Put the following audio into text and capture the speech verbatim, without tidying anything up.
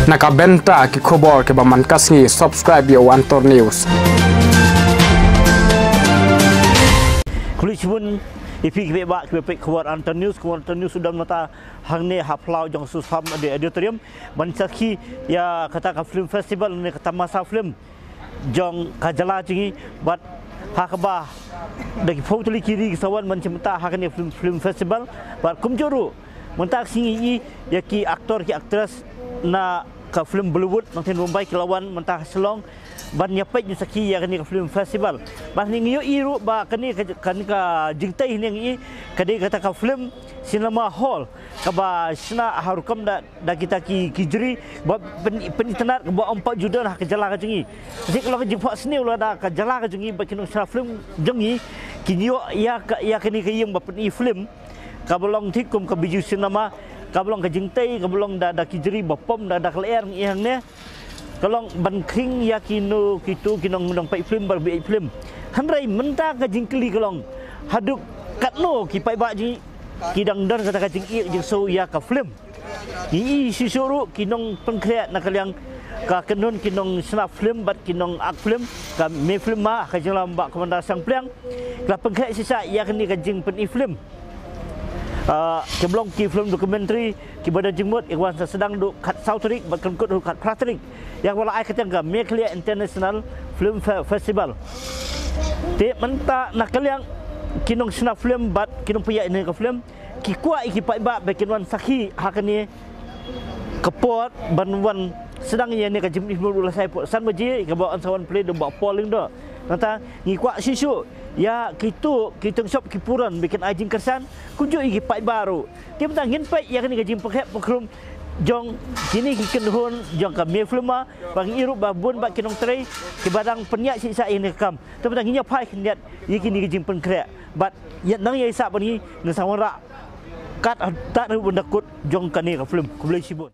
Na ka bynta ki khubor kiba man ka sngi, subscribe ïa u Antor News. Khublei shibun ïa phi kiba, kiba peit khubor Antor News, khubor Antor News u don mynta hangne ha phyllaw jong Susam Auditorium ban sakhi ïa kata ka film festival ne ka tamasa film jong ka jylla jong ngi, bad ha kaba da ki phew tylli ki ri ki sa wan ban shim bynta ha kane film, film festival. Bad kumjuh ruh mynta ka sngi ïa ki actor ki actress na ka film Bollywood nangtei Mumbai ki la wan mynta ha Shillong ban ïa peit ïa sakhi ïa kane ka film festival. Bad ngi ïohi ruh ba kane ka, kane ka jingtei ngi ïohi ka dei kata ka film cinema hall kaba shna ha rukom da da kita ki, ki jri ba pyn, pynitynnad kaba ym pat ju don ha ka jylla ka jong ngi. Shisha ka long ka jingphohsniew lada ka jylla ka jong ngi bad ki nongshna film jong ngi kin ïoh ïa ka, ïa kane ka ïing ba pyni film kaba long thik kum ka Bijou Cinema, kaba long ka jingtei, kaba long da, da ki jri ba pom da, da ka lyer ngi hangne. Ka long ban khring ïa kino kito ki nong, nongpeit film bad ba ïeit film. Hynrei mynta ka jingkylli ka long haduh katno ki paidbah jong ngi ki dang don kata ka jingïeit jingsngew ïa ka film. Ngi ïohi shisha ruh ki nongpynkhreh na ka liang ka kynhun ki nongshna film bad ki nong-act film, ka Me Film Ma, ka jingïalam Bah Commander Shangpliang, ka la pynkhreh shisha ïa kane ka jingpyni film. Ah, ki ba long ki film documentary kiba don jingmut, ïa ka wan sa sdang naduh khatsaw tarik bad kynthup haduh khatphra tarik, ïa kaba la ai kyrteng ka Meghalaya International Film Fe-, Festival. Te mynta na ka liang ki nongshna film bad ki nongpynïaid ïa kane ka film ki kwah ïa ki paidbah ba kin wan sakhi ha kane ka por ban wan sdang ïa kane ka jingpyni film naduh lashai haduh san baje, ïa kaba yn sa wan plie da u Bah Paul Lyngdoh. Nangta ngi kwah shisha ïa kito ki tyngshop ki puron ba kin ai jingkyrshan kumjuh ïa ki paidbah ruh. Te mynta ngin peit ïa kane ka jingpynkhreh pynkhrum jong kine ki kynhun jong ka Me Film Ma, ba ngi ïohi ruh ba bun bah ki nongtrei kiba dang pynïaid shisha ïa kane ka kam. Te mynta ngin ïa phai khyndiat ïa kine ki jingpynkhreh bad ïa nang ïa i sah ban ngi ngin sa wanrah kat, kat ruh ban da kut jong kane ka film. Khublei shibun.